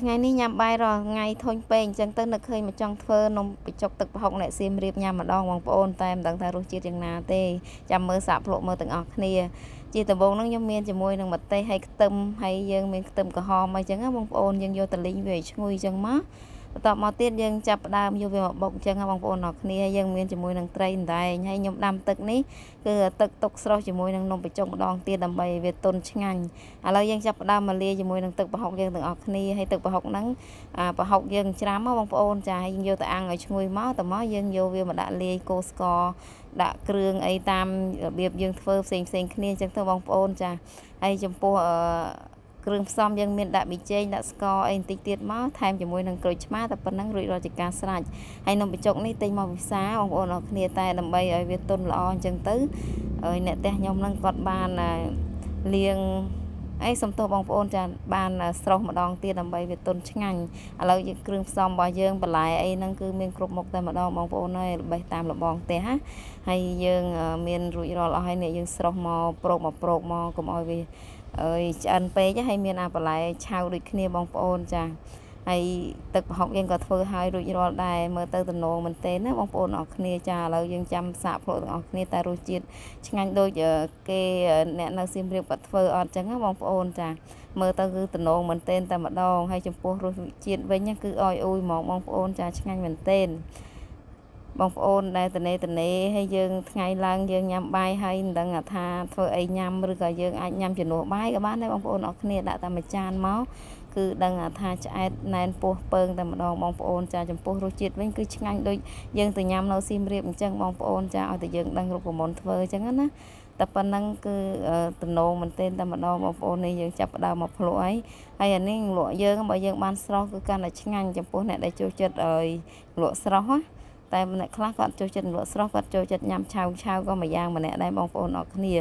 ថ្ងៃនេះញ៉ាំបាយរាល់ថ្ងៃធុញពេកអញ្ចឹងទៅនឹកឃើញមកចង់ធ្វើនំបញ្ចុកទឹកប្រហុកអ្នកសៀមរាបញ៉ាំម្ដងបងប្អូនតែមិនដឹងថារសជាតិយ៉ាងណាទេចាំមើលសាកភ្លក់មើលទាំងអស់គ្នាជាដំបូងហ្នឹងខ្ញុំមានជាមួយនឹងម្ទេសហើយខ្ទឹមហើយយើងមានខ្ទឹមក្រហមអីចឹងណាបងប្អូនយើងយកទៅលីងវាឲ្យឈ្ងុយចឹងមកបន្ទាប់មកទៀតយើងចាប់ផ្ដើមយកវាមកបុកអញ្ចឹងបងប្អូនអរគ្នាយើងមានជាមួយនឹងត្រីអណ្ដែងហើយខ្ញុំដាំទឹកនេះគឺទឹកទុកស្រស់ជាមួយនឹងនំបញ្ចុកម្ដងទៀតដើម្បីវាទន់ឆ្ងាញ់ឥឡូវយើងចាប់ផ្ដើមមកលាយជាមួយនឹងទឹកប្រហុកយើងទាំងអស់គ្នាហើយទឹកប្រហុកហ្នឹងអាប្រហុកយើងច្រាំមកបងប្អូនចាហើយយើងយកទៅអាំងឲ្យឈ្ងុយមកតមកយើងយកវាមកដាក់លាយកូរស្ករដាក់គ្រឿងអីតាមរបៀបយើងធ្វើផ្សេងផ្សេងគ្នាអញ្ចឹងទៅបងប្អូនចាហើយចំពោះអឺគ្រឿងផ្សំយើងមានដាក់ប៊ីចេងដាក់ស្ករអីបន្តិចទៀតមកថែមជាមួយនឹងក្រូចឆ្មាតែប៉ុណ្្នឹងរួចរាល់ជាការស្រេចហើយនំបញ្ចុកនេះទិញមកពិសាបងប្អូនអរគ្នាតែដើម្បីឲ្យវាទន់ល្អអញ្ចឹងទៅហើយអ្នកផ្ទះខ្ញុំនឹងគាត់បានលាងអីសំទោសបងប្អូនចាបានស្រស់ម្ដងទៀតដើម្បីវាទន់ឆ្ងាញ់ឥឡូវយើងគ្រឿងផ្សំរបស់យើងបន្លែអីហ្នឹងគឺមានគ្រប់មុខតែម្ដងបងប្អូនអើយល្បេះតាមលបងផ្ទះណាហើយយើងមានរួចរាល់អស់ហើយនេះយើងស្រស់មកប្រោកមកប្រោកមកកុំឲ្យវាអើយឆ្អិនពេកហើយមានអាបន្លែឆៅដូចគ្នាបងប្អូនចាហើយទឹកប្រហុកយើងក៏ធ្វើឲ្យរួចរាល់ដែរមើលទៅទំនងមែនទែនណាបងប្អូនអរគ្នាចាឥឡូវយើងចាំសាកភ្លក់ទាំងអស់គ្នាតែរសជាតិឆ្ងាញ់ដូចគេអ្នកនៅសៀមរាបគាត់ធ្វើអត់ចឹងណាបងប្អូនចាមើលទៅគឺទំនងមែនទែនតែម្ដងហើយចំពោះរសជាតិវិញគឺអយអ៊ូយហ្មងបងប្អូនចាឆ្ងាញ់មែនទែនបងប្អូនដែលតនេតនេហើយយើងថ្ងៃឡើងយើងញ៉ាំបាយហើយមិនដឹងថាធ្វើអីញ៉ាំឬក៏យើងអាចញ៉ាំជំនួសបាយក៏បានដែរបងប្អូនអរគ្នាដាក់តែមួយចានមកគឺដឹងថាឆ្អែតណែនពោះពើងតែម្ដងបងប្អូនចាចំពោះរសជាតិវិញគឺឆ្ងាញ់ដូចយើងទៅញ៉ាំនៅសៀមរាបអញ្ចឹងបងប្អូនចាឲ្យតែយើងដឹងរូបមន្តធ្វើអញ្ចឹងណាតែប៉ុណ្ណឹងគឺតំណងមែនទែនតែម្ដងបងប្អូននេះយើងចាប់ផ្ដើមមកភ្លក់ហើយហើយអានេះលក់យើងបើយើងបានស្រស់គឺកាន់តែឆ្ងាញ់ចំពោះអ្នកដែលចូលចិត្តឲ្យលក់ស្រស់ណាតែអ្នកខ្លះគាត់ចូលចិត្តលក់ស្រស់គាត់ចូលចិត្តញ៉ាំឆៅឆៅក៏មួយយ៉ាងម្នាក់ដែរបងប្អូនអរគ្នា